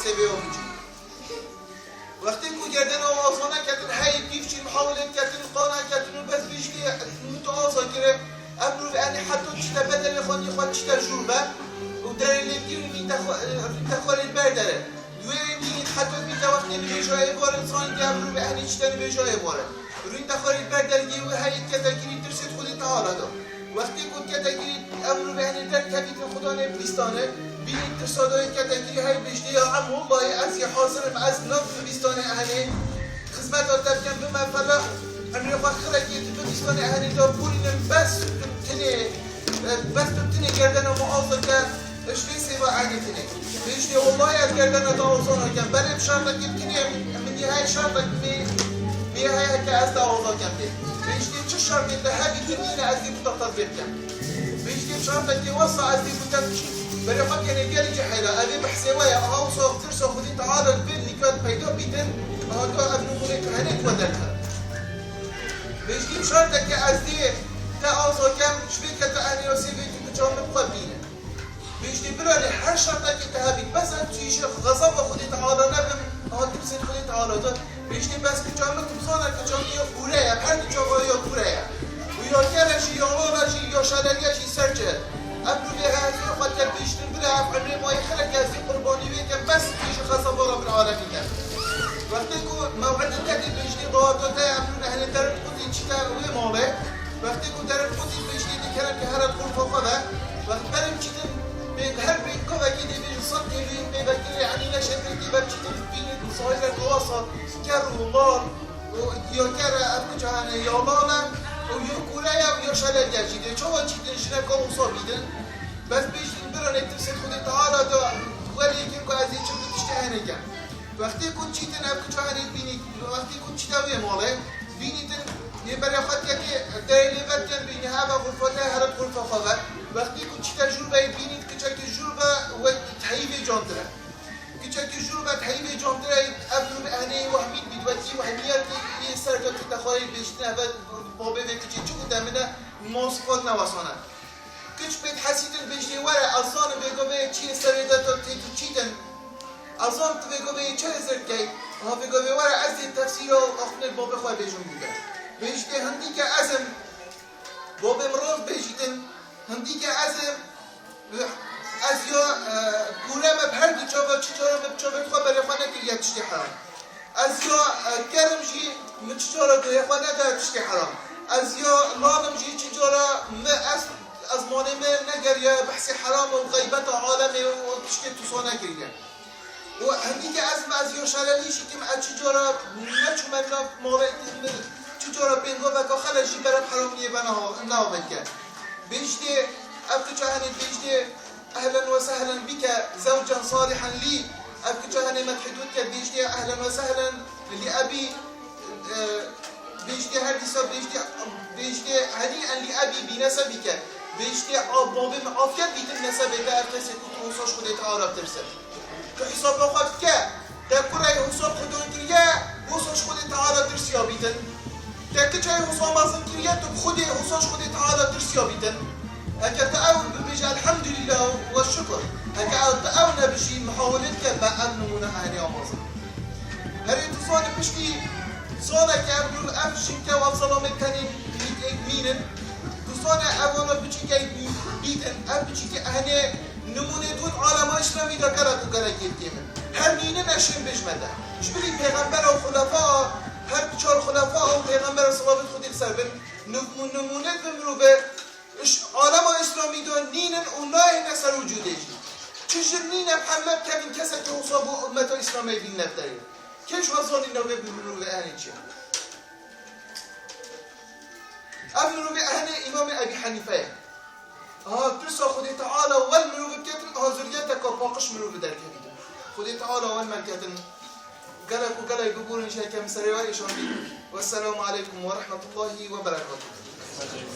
Wextê ku gerdena wan azana ketin, hey pîv çî mihawilê ketin, qana ketin û bes piştî min tu aza kire. Ev mirov enê heta çîte bedelê xwe nî xwe çîte jûr be û derê lê kir rûnî te xwe, rûnî te xwe lê berdere. Wê nî heta bîte wextê nivêja ê bore, zanî ke ev mirov enê çîte nivêja ê bore. Rûnî te xwe lê berdergê wê heyê ketekirî tirsê xwedî teala da. Wextê ku ketekî ev mirov enê derkevîtin xudanê bîstane, bînî tirsa dayê ketekî hey bêjtê ya em wellahî ez yê hazir im, ez nav bîstane enê xizmeta te bikim, bime fela emrê xwe xirekê tu bîstane enê da borînim bes tu tinê, e, bes tu tinê gerdena min aza ke, ji vê sêva enê tinê. Bêjtê wellahî ez gerdena te aza nakem, belê bi şertekî tinê min yê hey şertek min yê hey heke ez te aza kem dê. Bêjtê çi şertê te hebî tu nîne ez dê ku te tetbîq kem. Bêjtê şertekê wesa ez dê ku te çi berê xwe kenê gelî cihêla. Evê behsê we ye. Aha wisa tirsa Xwedê Teala li vê nîka peyda bîtin. Aha tu ev nimûnê tu henê tu we derxe. Bêjtê şertekê ez dê te aza kem ji vê ke tu enê ya sê vê tu kiça min bi xwe bîne. Bêjtê biranê her şertekê te hebît, bes ez çî ji xezaba Xwedê Teala nebim, ha tirsê Xwedê Teala de. Bêjtê bes kiça min tu bizane kiça min ya kûre ye, her du çava ya kûre ye. Û ya kere jî, ya lala jî, ya şeleliye jî ser çi. Ev nûvê heyetê xwe te bêjtin bira, ev emrê mayî xirek ez jî qurbanî wê kem, bes çî ji xezaba Rabbil Alemîn de. Wextê ku mew'idê te dê bêjtê daweta te, ev nûvê hene derin qutî çîte wê malê. Wextê ku derin qutî bêjtê dê kerem ke here xulfa xwe ve. Wext berim çîtin, pê her pê kovekî dê bêjin sed kêlî pê vekirê, enî neşe pê dê ber çîtin bînî sahîlek wasa ker û lal û ya kere ev kiça hene ya lal e û ya kûre ye û ya şeleliye jî dê. Çawa çîtin jineka wisa bîdin? Bes bêjtin biranê tirsê Xwedê Teala de werê kir ku ez ê çi bi tiştê hene kem. Wextê ku çîtin ev kiça henê bînî, wextê ku çîte wê malê, bînîtin, nê berê xwe tiyekê, derê lê vet ken bînî, heve xulfa te here xulfa xwe vet. Wextê ku çîte jûr be, bînît kiçekî jûr be, wek theyîvê cantire. Kiçekî jûr be, theyîvê cantire, ev mirov enê wehmît bît, wekî wehmiyekî yê ser de tête xwarê bêjtin, eve babê vê kiçê çi ku demine, mos xwe newesane. Kiç pê dihesîtin bêjtê were, ez zanim vê goveyê çiyê serê de to tê tu çîtin. Ez zanim tu vê goveyê çi hizir dikey. Ha vê govê were ez dê tefsîra axunê babê xwe bêjim bûbe. Bêjtê hindîke ez im, babê min roz bêjîtin, hindîke ez im, ez ya, e, kûre me bi her du çava çi cara me bi çavê xwe berê xwe nekiriye tiştê heram. Ez ya, e, kerim jî min çi cara guhê xwe neda tiştê heram. Ez ya lalim jî çi cara mi ez, ezmanê me negeriye behsê heram û xeybeta alemê û tiştê tusa nekiriye. Û hindîke ez mi ez ya şelelî jî kim ez çi cara neçûme nav malê min çi cara pêngoveka xele jî berem heramiyê ve neha-, neavêtiye. Bêjtê ev kiça henê bêjtê Ehlen we sehlen bike zewcen salihen lî. Ev kiça henê medhê dût ke bêjtê ehlen we sehlen li ebî, e, bêjtê her dîsa bêjtê, bêjtê henîen lî ebî bî nesebî ke. Bêjtê a babê min afiyet bîtin nesebê te ev kesê ku tu wisa ji Xwedê Teala bitirse. Tu hesaba xwe dike, te kureyê wisa xwe don kiriye, wisa ji Xwedê Teala tirsiya bîtin. Te kiçeyê wisa mezin kiriye, tu bi Xwedê wisa ji Xwedê Teala tirsiya bîtin. Heke tu ew bibêje, elhemdulîlah we şukur. Heke ew tu ew nebijî, mihawilê dike me ev nimûne ehnê amazin. Herê tu zanî piştî saleke ev mirov ev jinke û ev zelamê tenê nî-, nînin. Tu zanî ev wana biçîkeyê bîtin, ev biçîkê ehnê Nimûnê dûn alema Îslamî de gelek û gelek yê tê min. Her nînin eşên bêjme de. Ji bilî pêxembera û xulefa, her çar xulefa û pêxembera silavêt Xwedê li ser bin, nimû-, nimûnê bi mirovê ji alema Îslamî de nînin û nayêne ser wicûdê jî. Çi jin nîne bi hemle bikevin kesekî wisa bo ummeta Îslamê bînine bi derê. Kê ji we zanî navê bi mirovê enê çi ye? Ev mirovê ehnê Îmamê Ebî Henîfe ye. Aha, tirsa Xwedê Teala wel mirovi biketin, aha zuriyeteka paqij mirovi derkevîtin. Xwedê Teala wel merketin. Gelek û gelek biborin jî heke min serê we êşandî. Wesselamu aleykum we rehmetullahî we berekatuh.